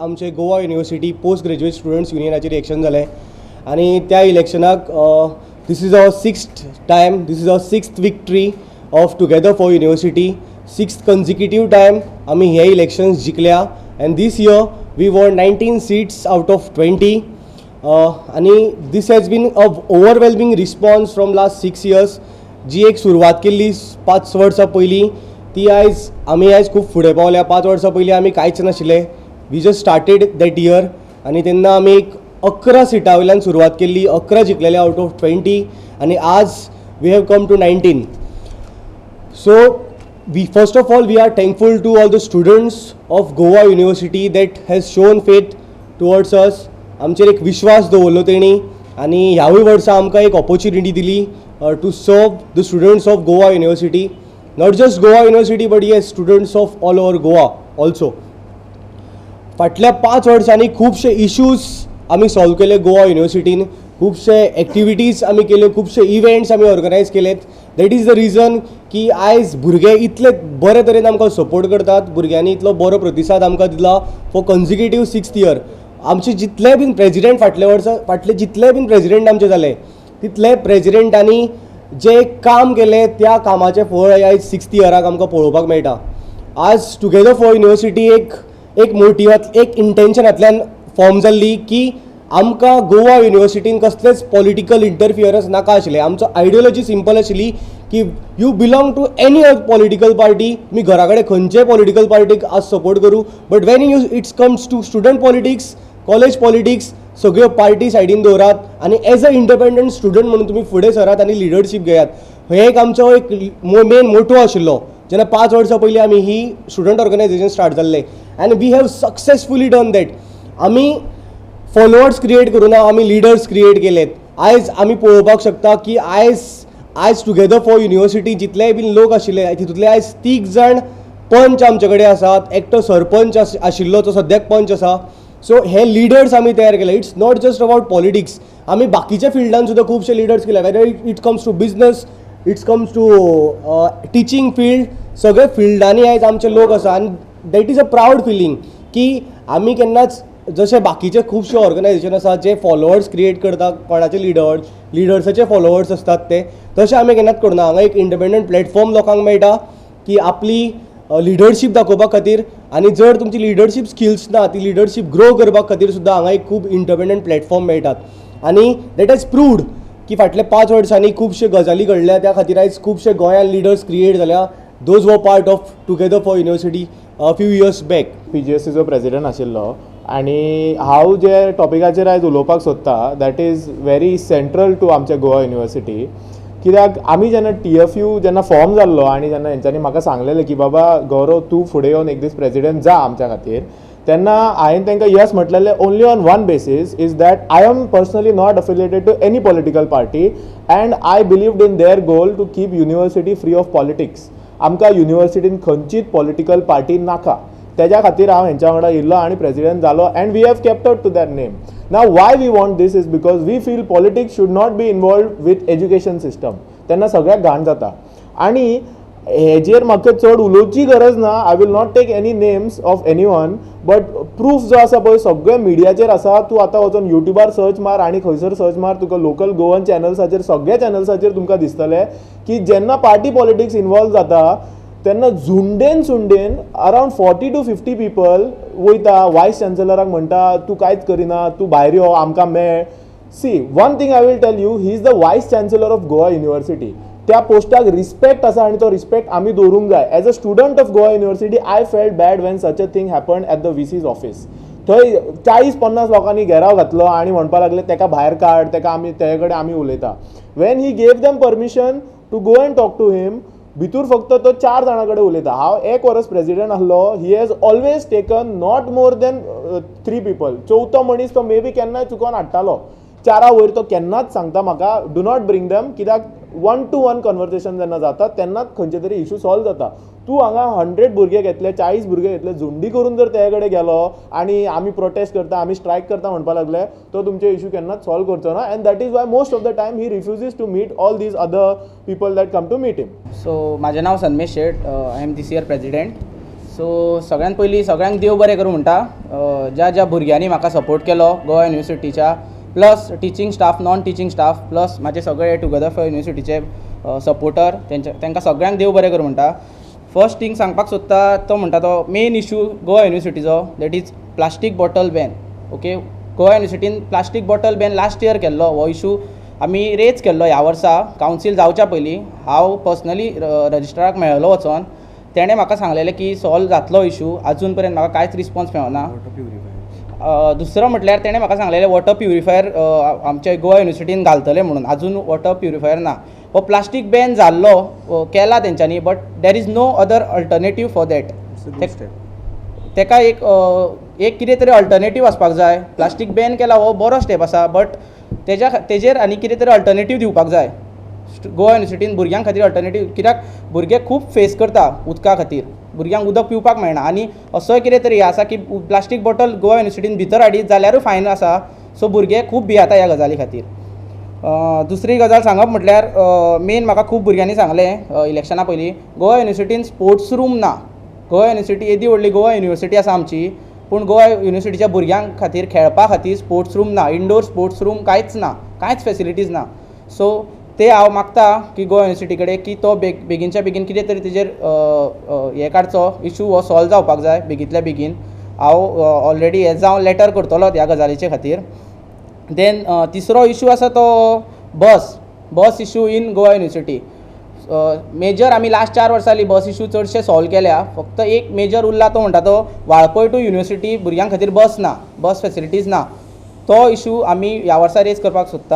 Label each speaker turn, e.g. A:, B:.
A: आमचे Goa university post graduate students युनियनाचेर election जालें आनी त्या इलेक्शनाक this is our sixth time, this is our sixth victory of Together for University. Sixth consecutive time आमी हे elections जिखल्या and this year we won 19 seats out of 20. आनी this has been a overwhelming response from last 6 years. जी एक सुरवात केल्ली 5 वर्सां पयलीं, ती आयज आमी आयज खूब फुडें पावल्या. 5 वर्सां पयलीं आमी कांयच नाशिल्ले. We just started that year आनी तेन्ना आमी एक 11 सिटां वयल्यान सुरवात केल्ली, 11 जिखलेले आउट ऑफ 20 आनी आज we have come to 19. So we first of all, we are thankful to all the students of Goa University that has shown faith towards us. आमचेर एक विश्वास दवरलो तेणी आनी ह्यावूय वर्सा आमकां एक ऑपॉर्च्युनिटी दिली to serve the students of Goa University, not just Goa University, but yes, students of all over Goa also. फाटल्या 5 वर्सांनी खुबशे इश्यूज आमी सॉल्व केले गोवा युनिवर्सिटीन, खुबशे एक्टिविटीज आमी केल्यो, खुबशे इव्हेंट्स आमी ऑर्गनायज केलेत. That is the reason की आयज भुरगे इतले बरे तरेन आमकां सपोर्ट करतात. भुरग्यांनी इतलो बरो प्रतिसाद आमकां दिला फॉर कन्जिक्युटीव सिक्स्थ इयर. आमचे जितले बीन प्रेजिडेंट फाटल्या वर्सा, फाटले जितले बीन प्रेजिडेंट आमचे जाले, तितले प्रेजिडेंटांनी जें काम केलें, त्या कामाचें फळ आयज सिक्स्थ इयराक आमकां पळोवपाक मेळटा. आज टुगेदर फॉर युनिवर्सिटी एक एक मोटिवात, एक इंटेन्शनांतल्यान फॉर्म जाल्ली की आमकां गोवा युनिवर्सिटीन कसलेच पॉलिटिकल इंटरफियरन्स नाका आशिल्लें. आमचो आयडियोलॉजी सिंपल आशिल्ली की you belong to any other political party, तुमी घरा कडेन खंयचेय पॉलिटिकल पार्टीक आज सपोर्ट करूं, but when you it's comes to student politics, college politics, सगळ्यो पार्टी सायडीन दवरात आनी एज अ इंडिपेंडंट स्टुडंट म्हणून तुमी फुडें सरात आनी लिडरशीप घेयात. हे एक आमचो एक मेन मोटो आशिल्लो जेन्ना 5 वर्सां पयलीं आमी ही स्टुडंट ऑर्गनायझेशन स्टार्ट जाल्लें and we have successfully done that. आमी फॉलोअर्स क्रिएट करूं ना, आमी लिडर्स क्रिएट केलेत. आयज आमी पळोवपाक शकता की आयज टुगेदर फॉर युनिवर्सिटी जितलेय बीन लोक आशिल्ले, तितूंतले आयज तीग जाण पंच आमचे कडेन आसात. एकटो सरपंच आशिल्लो, तो सद्याक पंच आसा. सो हे लिडर्स आमी तयार केले. It's not just about politics. आमी बाकीच्या फिल्डान सुद्दां खुबशे लिडर्स केले, whether it comes to business, it's comes to teaching field. सगळे फिल्डांनी आयज आमचे लोक आसा आनी that is a proud feeling की आमी केन्नाच जशे बाकीचे खुबशे ऑर्गनायझेशन आसा जे फॉलोअर्स क्रिएट करता, कोणाचे लिडर, लिडर्साचे फॉलोअर्स आसतात ते, तशें आमी केन्नाच करुना. हांगा एक इंडिपेंडंट प्लॅटफॉर्म लोकांक मेळटा की आपली लिडरशीप दाखोवपा खातीर आनी जर तुमची लिडरशीप स्किल्स ना, ती लिडरशीप ग्रो करपा खातीर सुद्दां हांगा एक खूब इंडिपेंडंट प्लॅटफॉर्म मेळटात. आनी that has proved की फाटल्या 5 वर्सांनी खुबश्यो गजाली घडल्या, त्या खातीर आयज खुबशे गोंयान लिडर्स क्रिएट जाल्या, those were part of Together for University few years back.
B: पीजीएससीचो प्रेसिडेंट आशिल्लो आनी हांव जे टॉपिकाचेर आयज उलोवपाक सोदता, that is very central to आमच्या गोवा युनिवर्सिटी. कित्याक आमी जेन्ना टीएफयू जेन्ना फॉर्म जाल्लो आनी जेन्ना हेंच्यांनी म्हाका सांगलेलें की बाबा गौरव, तूं फुडें येवन एक दीस प्रेसिडेंट जा आमच्या खातीर, तेन्ना हांवें तांकां येस म्हटलेलें only on one basis, is that I am personally not affiliated to any political party and I believed in their goal to keep university free of politics. आमकां युनिवर्सिटीन खंयचीच पॉलिटिकल पार्टी नाका. तेज्या खातीर हांव हेंच्या वांगडा येयल्लो आनी प्रेसिडेंट जालो and we have kept to that name. Now, why we want this is because we feel politics should not be involved with education system. तेन्ना सगळ्याक घाण जाता आनी हेजेर म्हाका चड उलोवची गरज ना. I will not take any names of anyone, but proof जो आसा पळय, सगळे मिडियाचेर आसा. तूं आतां वचोन युट्यूबार सर्च मार आनी खंयसर सर्च मार, तुका लोकल गोवन चॅनल्साचेर, सगळ्या चॅनल्साचेर तुमकां दिसतलें की जेन्ना पार्टी पॉलिटिक्स इनवॉल्व जाता, तेन्ना झुंडेन झुंडेन around 40 to 50 people वयता, वायस चॅन्सलराक म्हणटा, तूं कांयच करिना, तूं भायर यो, आमकां मेळ. See, one thing I will tell you, he is the Vice Chancellor of Goa University. त्या पोस्टाक रिस्पेक्ट आसा आनी तो रिस्पेक्ट आमी दवरूंक जाय. As a student of Goa University, I felt bad when such a thing happen at the VC's office. थंय 40-50 लोकांनी घेराव घातलो आनी म्हणपाक लागले, तेका भायर काड, तेका आमी, तेजे कडेन आमी उलयता. When he gave them permission to go and talk to him, भितूर फक्त तो चार जाणां कडेन उलयता. हांव एक वर्स प्रेसिडेंट आसलो, he has always taken not more than three people. चवथो मनीस तो मे बी केन्नाय चुकोन हाडटालो. चारा वयर तो केन्नाच सांगता म्हाका, do not bring them. कित्याक वन टू वन कन्वर्सेशन जेन्ना जाता, तेन्नाच खंयचे तरी इशू सॉल्व जाता. तूं हांगा 100 भुरगे घेतले, 40 भुरगे घेतले, झुंडी करून जर तेजे कडेन गेलो आनी आमी प्रोटेस्ट करता, आमी स्ट्रायक करता म्हणपाक लागले, तो तुमचे इशू केन्नाच सॉल्व करचो ना. And that is why most of the time he refuses to meet all these other people that come to meet him.
C: So म्हाजें नांव सन्मेश शेट. I am this year president. So सगळ्यान पयलीं सगळ्यांक देव बरें करूं म्हणटा, ज्या ज्या भुरग्यांनी म्हाका सपोर्ट केलो Goa युनिवर्सिटीच्या, plus teaching staff, non teaching staff, plus म्हाजे सगळे टुगेदर फॉर युनिवर्सिटीचे सपोर्टर, तेंच्या तांकां सगळ्यांक देव बरें करूं म्हणटा. फर्स्ट थींग सांगपाक सोदता तो म्हणटा तो मेन इशू गोवा युनिवर्सिटीचो, that is plastic bottle ban. Okay, Goa युनिवर्सिटीन plastic bottle ban last year केल्लो. हो इशू आमी रेज केल्लो ह्या वर्सा कावन्सील जावच्या पयलीं. हांव पर्सनली रजिस्ट्राराक मेळ्ळो वचोन. तेणें म्हाका सांगलेलें की सॉल्व जातलो इशू. आजून पर्यंत म्हाका कांयच रिस्पोन्स मेळना. दुसरो म्हटल्यार तेणें म्हाका सांगलेलें वॉटर प्युरिफायर आमच्या गोवा युनिवर्सिटीन घालतले म्हणून. आजून वॉटर प्युरिफायर ना. हो प्लास्टीक बॅन जाल्लो केला तेंच्यांनी, but there is no other alternative for that. तेका एक कितें तरी अल्टरनेटीव आसपाक जाय. प्लास्टीक बॅन केला हो बरो स्टेप आसा, बट तेज्या तेजेर आनी कितें तरी अल्टरनेटीव दिवपाक जाय गोवा युनिवर्सिटीन भुरग्यां खातीर अल्टरनेटीव, कित्याक भुरगे खूब फेस करता उदका खातीर. भुरग्यांक उदक पिवपाक मेळना आनी असोय कितें तरी हें आसा की प्लास्टीक बॉटल गोवा युनिवर्सिटीन भितर हाडीत जाल्यारूय फायन आसा. सो भुरगे खूब भियेता ह्या गजाली खातीर. दुसरी गजाल सांगप म्हटल्यार, मेन म्हाका खूब भुरग्यांनी सांगलें इलेक्शना पयलीं, गोवा युनिवर्सिटीन स्पोर्ट्स रूम ना. गोवा युनिवर्सिटी येदी व्हडली गोवा युनिवर्सिटी आसा आमची, पूण गोवा युनिवर्सिटीच्या भुरग्यां खातीर खेळपा खातीर स्पोर्ट्स रूम ना. इंडोर स्पोर्ट्स रूम कांयच ना, कांयच फेसिलिटीज ना. सो ते हांव मागता की गोवा युनिवर्सिटी कडेन की तो बेगीनच्या बेगीन कितें तरी तेजेर हें काडचो, इशू हो सॉल्व जावपाक जाय बेगींतल्या बेगीन. हांव ऑलरेडी हें जावन लेटर करतलो ह्या गजालीचे खातीर. देन तिसरो इशू आसा तो bus issue in Goa University. Major आमी लास्ट 4 वर्सां बस इशू चडशे सॉल्व केल्या. फक्त एक मेजर उरला, तो म्हणटा तो वाळपय टू युनिवर्सिटी भुरग्यां खातीर बस ना, बस फेसिलिटीज ना. तो इशू आमी ह्या वर्सा रेज करपाक सोदता.